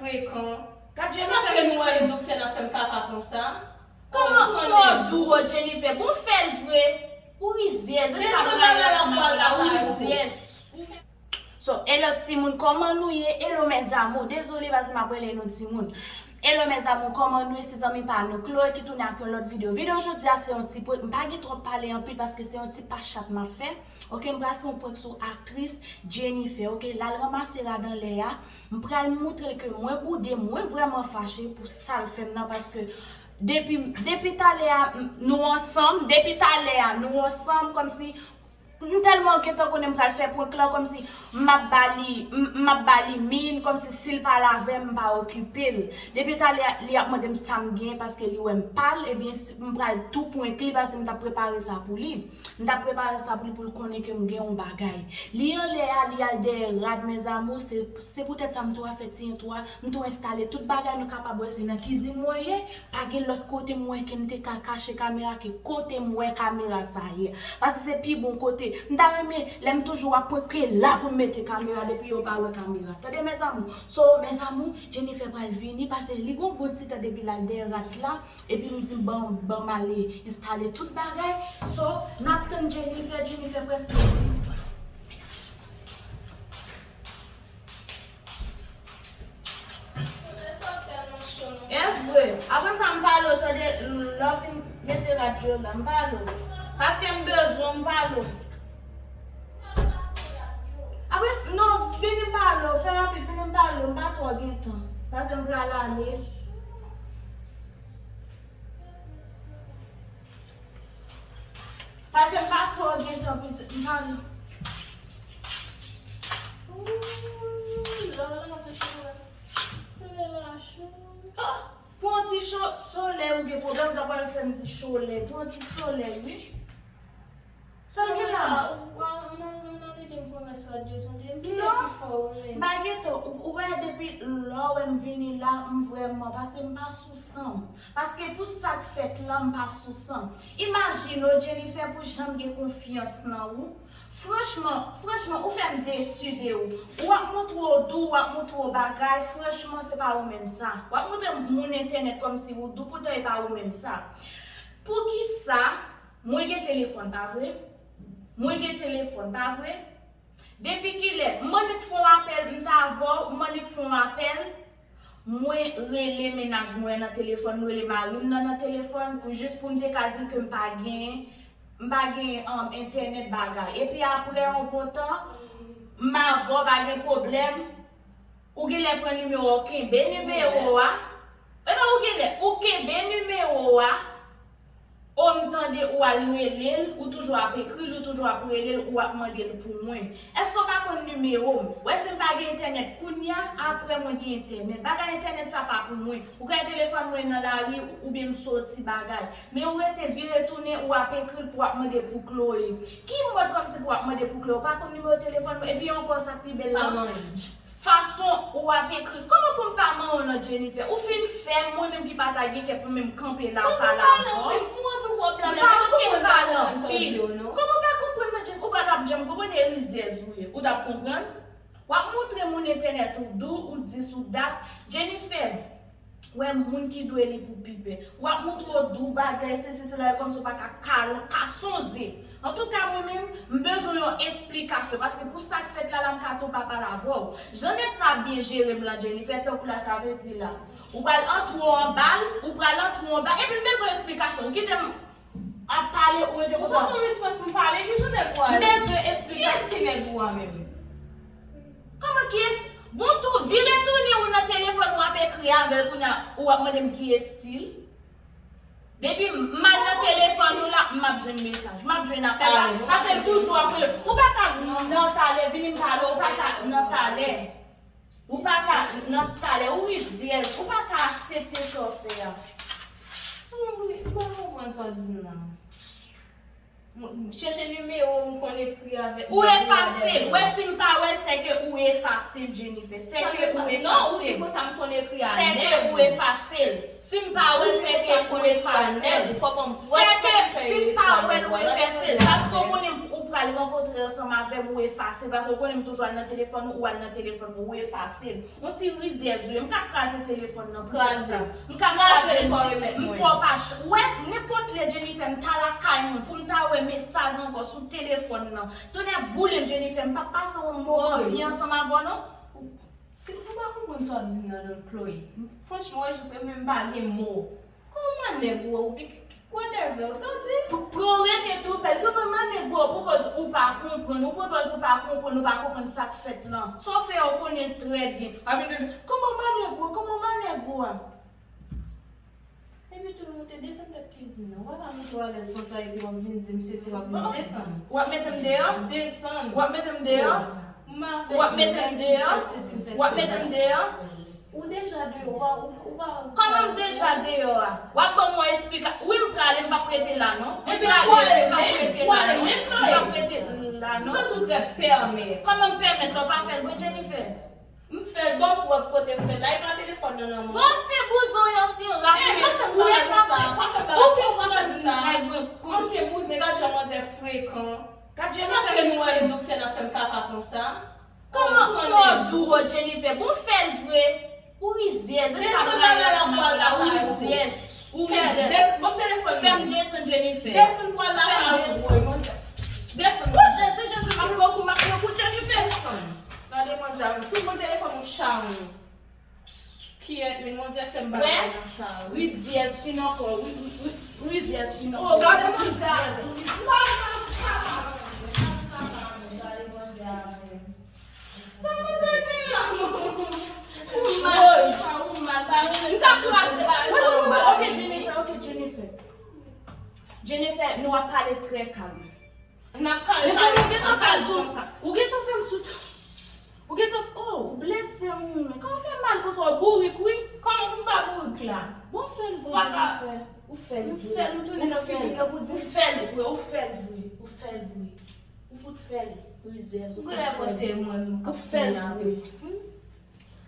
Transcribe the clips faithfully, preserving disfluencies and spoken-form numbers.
Frekan. Gad Jennifer. Paske nou wè m doutè n ap fè m kaka konsa. Kòman ou dou, Jennifer? Bon, fè l vre. Ou rizyèz. E sa m pa renmen nan la, ou rizyèz. So, hello timoun, kòman nou ye? Hello mes amours. Dezole paske m ap rele nou timoun. Hello mes amours, kòman nou ye? Se zanmi pa nou Chloe ki tounen ak yon lòt videyo. Videyo jodi a se yon ti prank. M pa gen twòp pale anpil paske se yon ti pa chat m ap fè. Ok, m pral fè yon prank sou aktris Jennifer. Ok, l al ranmase rad anlè a. M pral moutre l ke mwen boude, mwen vrèman fache pou sa l fè m nan paske depi, depi talè a m- nou ansanm, depi talè a nou ansanm, kòmsi m tèlman gentan konnen m pral fè prank lan, kòmsi m ap ba li, m m ap ba li min, kòmsi si l pale avè m, m pa okipe l. Depi talè a, li ap mande m sa m gen, paske li wè m pale, ebyen, si- m pral tou prank li, paske m t ap prepare sa pou li. M t ap prepare sa pou li, pou l konnen ke m gen yon bagay. Li anlè a, li al dèyè rad, mes amours, se, se poutèt sa m tou a fè ti entwo a, m tou enstale tout bagay nou kapab wè, se nan kizin mwen ye. Pa gen lòt kote m wè ke m te ka kache kamera ke kote m wè kamera sa ye. Paske se pi bon kote. M ta renmen, lè m toujou ap prank, ke la pou m mete kamera depi yo pa wè kamera. Tande, mes amours? So, mes amours, Jennifer pral vini, paske li gon bon ti tan depi l al dèyè rad la, epi m di, "Ban, ban m ale enstale tout bagay." So, n ap tann Jennifer, Jennifer prèske vini. E vre. Apre sa, m pale w, tande, lè w fin mete rad yo la, m pale w. Paske m bezwen w, m pale w. Apre, non, vini m pale w, fè rapid, vini m pale w, m pa twò gen tan. Paske m pral ale. Paske m pa twò gen tan, pitit, m pale. Ooh, lò la fè cho. Solèy la cho. Oh, pou yon ti cho, solèy ou gen pwoblèm, ta pral fè m ti cholèy. Pou yon ti solèy, wi. Sa l gen la? Ou pa, nan, nan, nan, ede m pran rès rad yo, tande? M kite pi fò, wi, men. M pa gen tan. Ou, ou wè, depi lè w wè m vini la, m vrèman, paske m pa sou san m. Paske pou sa k fèt la, m pa sou san m. Imajine w, Jennifer, pou jan m gen konfyans nan ou. Franchman, franchman, ou fè m desi de ou. Ou ap montre w dou, ou ap montre w bagay. Franchman, se pa ou menm sa. W ap montre moun entènèt kòmsi ou dou, poutan e pa ou menm sa. Poukisa? Mwen gen telefòn, pa vre? Mwen gen telefòn, pa vre? Depi kilè? M annik fè yon apèl, m t avè w, m annik fè yon apèl. Mwen rele mennaj mwen nan telefòn, m rele mari m nan, nan telefòn, pou jis pou m te ka di l ke m pa gen, m pa gen, um, entènèt bagay. Epi apre yon bon tan, m avè w, pa gen pwoblèm. Ou genlè pran nimewo a, ou kenbe nimewo a. Epa ou genlè, ou kenbe nimewo a. O, m tande ou al rele l, ou toujou ap ekri l, ou toujou ap rele l, ou ap mande l pou mwen. Èske w pa konn nimewo m? Wè si m pa gen entènèt kounye a, apre mwen gen entènèt. Bagay entènèt sa pa pou mwen. Ou ka telefòn mwen nan lari, oubyen m soti bagay. Men ou rete vire tounen, ou ap ekri l pou w ap mande pou Chloé. Ki mòd kòmsi pou w ap mande pou Chloé? Ou pa konn nimewo telefòn mwen? Epi ankò sa k pi bèl la. Fason ou ap ekri. Kòman pou m pa manyen w nan Jennifer? Ou fin fè m, mwen menm ki pa ta gen kè pou menm kanpe la, pale avè w. M pa oke pale anpil. Kòman w pa konprann nan Jennifer? Ou pa t ap janm konprann, e rizyèz ou ye. Ou t ap konprann? W ap montre moun entènèt ou dou, ou dis, ou dat. Jennifer, wè moun ki dwe li pou pipe. W ap montre w dou bagay, sesi, sela, e kòmsi w pa ka kalon, ka sonje. Antouka, mwen menm, m bezwen yon esplikasyon, paske pou sa k fèt la, la, m ka tou pa pale avè w. Jan nèg sa ap byen jere m lan, Jennifer, tankou la, sa vle di la. Ou pral antre w anba l, ou pral antre w anba, epi m bezwen esplikasyon. Ou kite m ap pale, ou rete konsa. Ou pa konn sans m pale, ki jan nèg ou ale? M bezwen esplikasyon. Kiyès ki nèg ou a menm? Kòman kiyès? Bon, tou, vire tounen ou nan telefòn, w ap ekri avè l, kounye a, ou ap mande m kiyès li. Depi m al nan telefòn ou la, m ap jwenn mesaj, m ap jwenn apèl la, paske l toujou ap rele. Ou pa ka nan talè, vini m pale, ou pa ka nan talè. Ou pa ka nan talè, ou rizyèz, ou pa ka aksepte sa w fè a. Mwen pa konprann sa w di m nan. Chèche nimewo m konn ekri avèk. Ou efase l. Wè si m pa wè l, sèke ou efase l, Jennifer. Sèke ou efase l. Non, ou di konsa m konn ekri a nèg. Sèke ou efase l. Si m pa wè l, sèke ou efase l. Sèke si m pa wè l, ou efase l. Paske w konnen ou Pral rankontre ansanm avè m, ou efase l, paske ou konnen m toujou al nan telefòn ou, ou al nan telefòn mwen, ou efase l. Yon ti rizyèz ou ye, m ka kraze telefòn nan pou tèt sa. M ka kraze l, m fè w pa ch-, wè, nenpòt lè Jennifer, m ta lakay mwen, pou m ta wè mesaj ankò sou telefòn nan. Tonnè boule m Jennifer, m p ap pase yon moman byen ansanm avè w non. Ou pa konprann sa w ap di m nan non Chloe. Franchman, wè jis mwen menm m pa gen mo. Kòman manèg ou, ou pik, whatever, sa w di? Pou, pou w rete tou pèl, kòman manèg ou, ou pwopòz ou pa konprann, ou pwopòz ou pa konprann, ou pa konprann sa k fèt lan. Sa w fè a, ou konnen l trè byen. A vin di, kòman manèg ou, kòman manèg ou a? Epi tou, nou te desann tèt kizin nan. Ou pa ka montre w alèz konsa, epi w ap vin di m sesi, w ap vin desann. W ap mete m deyò? Desann. W ap mete m deyò? W ap mete m deyò? W ap mete m deyò? Ou deja deyò, ou pa, ou, ou pa. Kòman m deja deyò a? W ap ban m yon esplika-, wi, m prale, m p ap rete la non. M prale, m p ap rete la non. M p ap rete la non. M santi w trè pèmèt. Kòman m pèmèt la, w pa fè l vre, Jennifer? M fè l ba w prèv kote m fè l la, e pa telefòn nan nan men w. Bon, se bouzon yon si rap. Eh, men ou efase, pa fè bagay sa. Ou konprann nèg mwen konn. Ansyen bouzon, gad jan manzè frekan. Gad Jennifer. Paske nou wè l dou k fè n ap fè m kaka konsa. Kòman, kòman w dou, Jennifer? Bon, fè l vre. Ou rizyèz, e sa m pa renmen nan la, ou rizyèz. Ou rizyèz. Fè m desann Jennifer. Desann pral lakay ou, manzè. Desann. Bon, Jezi, Jezi, m ap pran kou, m ap pran kou, Jennifer. Gade manzè avè m. Tout bon telefòn ou chawony. Kiyèt, men manzè fè m bagay nan sa, wi. Rizyèz fin ankò, wi, wi, wi, rizyèz fin ankò. Oh, gade manzè avè m. Gade manzè avè m. Sa manzè gen la? Ou mal, ou mal, pa renmen sa. M t ap kraze bagay sa yo ba. Ok, Jennifer, ok, Jennifer. Jennifer, nou ap pale trè kalm. N ap pale, mezanmi, ou gentan fè m sou, ou gentan fè m sou, ou gentan, oh, ou blese m. Kòman w fè mal konsa, w bourik, wi. Kòman pou m pa bourik la? Bon, fè l vre, Jennifer. Ou fè l vre. Ou fè l, ou tounen nan figi m nan pou di. Ou fè l vre, ou fè l vre, ou fè l vre. Ou fout fè l, rizyèz, ou fout fè l. Ou fè l vre.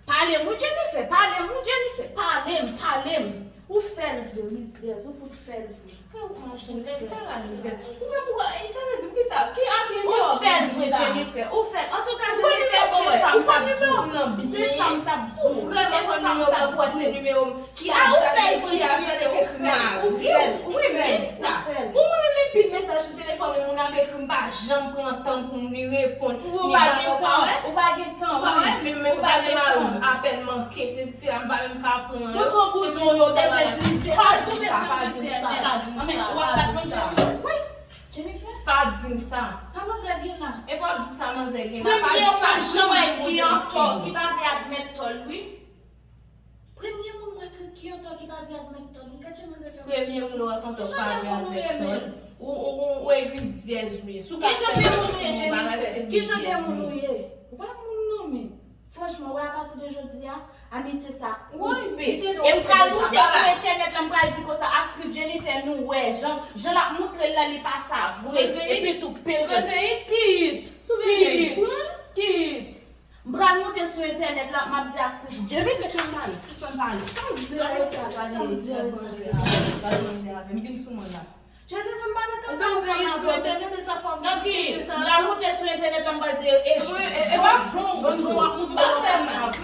Pale m wi, Jennifer, pale m wi, Jennifer, pale m, pale m. Ou fè l vre, rizyèz, ou fout fè l vre. Ou fout fè l vre. Ou menm ou, e sa vle di poukisa? Ki a ki enterè w pou di sa? Ou fè l vre, Jennifer, ou fè l. Antouka, Jennifer, se sa m t ap di w. Se sa m t ap di w. Ou vrèman konn nimewo m, ou wè se nimewo m. Ki a ou fè l vre, Jennifer, ou fè l, ou fè l, ou fè l. Wi, menm sa. Bon, mwen menm, anpil mesaj sou telefòn mwen, moun ap ekri m, m pa janm pran tan pou m ni reponn, ni pa pran. Ou pa gen tan, ou pa gen tan, wi. Ou pa wè, men, men ou pa gen tan. Apèl manke, sesi sela, m pa menm ka pran yo. Mwen se yon bouzon, yo bezwen plis de tan. Pa di sa, pa di sa, pa di sa, pa di sa. Wi, Jennifer. Pa di m sa. Sa manzè gen la? E pa di sa manzè gen la, pa di, pa janm di manzè gen. Premye moun mwen wè ki antò, ki pa vle admèt tò l, wi. Premye moun mwen ki, ki antò ki pa vle admèt tò l. Gad jan manzè fè m sezi. Premye moun ou wè ki antò ki pa vle admèt tò l. Ou, ou, ou, ou egri zyèz ou ye. Si w ka fè yon bagay se egri zyèz ou ye. Ki jan de moun ou ye? Ou pa moun non, men. Franchman, wè, apati de jodi a, amitye sa koupe. E m pral moute sou entènèt la, m pral di konsa, aktris Jennifer, nou wè, jan, jan l ap montre l la, li pa sa vre. Epi tou, pere. Ki it? Ki it? M pral moute sou entènèt la, m ap di aktris Jennifer. Sispann pale, sispann pale. Sa w di a yo sa, sa w di a yo sa. Gade manzè avè m, vin sou mwen la. Jennifer, m pa nan kaka ansanm avè w. Nan ki? M pral moute sou entènèt la, m pral di, e, e, e, jan, jan w ap montre w konsa.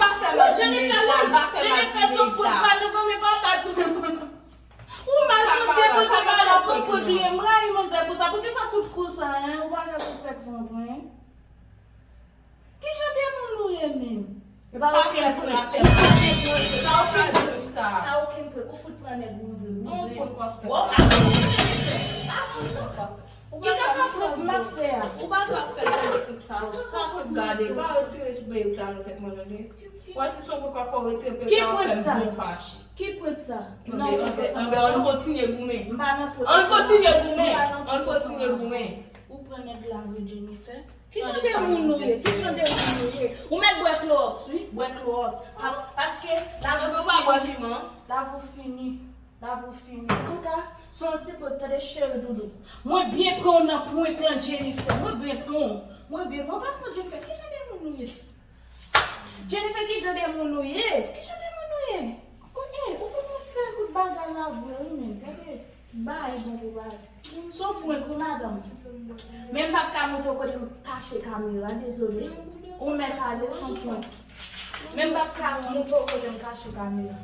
Pa fè m mal, Jennifer, wi. Jennifer, se yon prank pa, mezanmi, pa bat mwen. Ou mal tout depoze bagay la, se yon prank li ye. M rayi manzè pou sa. Poukisa tout kou sa, en? Ou pa gen respè pou sa, en? Ki jan de moun ou ye menm? E pa okenn prank. E pa okenn prank. E pa okenn prank. Ou fout pran nèg mwen vre, bouzen. Bon prank w ap fè. Ki kaka prank m ap fè a? Ou pa ka fè jan de prank sa. Ou pa ka gade, pa retire sou bèy ou la nan tèt mwen, tande. Wè, si se yon prank w ap fè, w retire prank la, w ap fè m bon fache. Ki prank sa? Non, ann kontinye goumen. M pa nan prank. Ann kontinye goumen. Ann kontinye goumen. Ou pran nèg la vre, Jennifer. Ki jan de moun nou ye? Ki jan de moun nou ye? Ou mèt bwè klowòks, wi. Bwè klowòks. Pa-, paske lavi w fini. Lavi w fini. Lavi w fini. Antouka, se yon ti prank, tande cheri doudou. Mwen byen pran w nan prank lan, Jennifer. Mwen byen pran w. Mwen byen pran w. Paske Jennifer, ki jan de moun nou ye? Jennifer, ki jan de moun ou ye? Ki jan de moun ou ye? Ou, eh, ou fout yon sèl kout bagay la vre, wi, men. Gade. Bay bon pou bay. Se yon prank wi madanm. Men m p ap ka montre w kote m kache kamera, dezole. Ou mèt ale, se yon prank. Men m p ap ka montre w kote m kache kamera.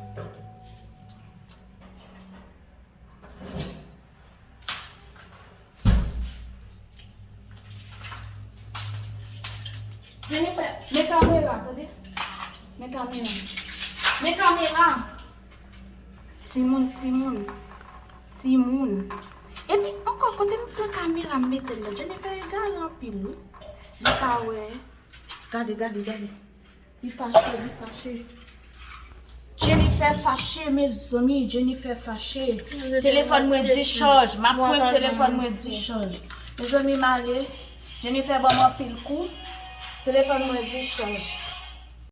Jennifer, men kamera, tande? Men kamera. Men kamera. Timoun, timoun. Timoun. Epi ankò, kote m pran kamera m mete l la? Jennifer egare anpil wi. Li pa wè. Gade, gade, gade. Li fache, li fache. Jennifer fache, mezanmi, Jennifer fache. Telefòn mwen discharge. M ap prank telefòn mwen discharge. Mezanmi, m ale. Jennifer ban m anpil kou. Telefòn mwen discharge.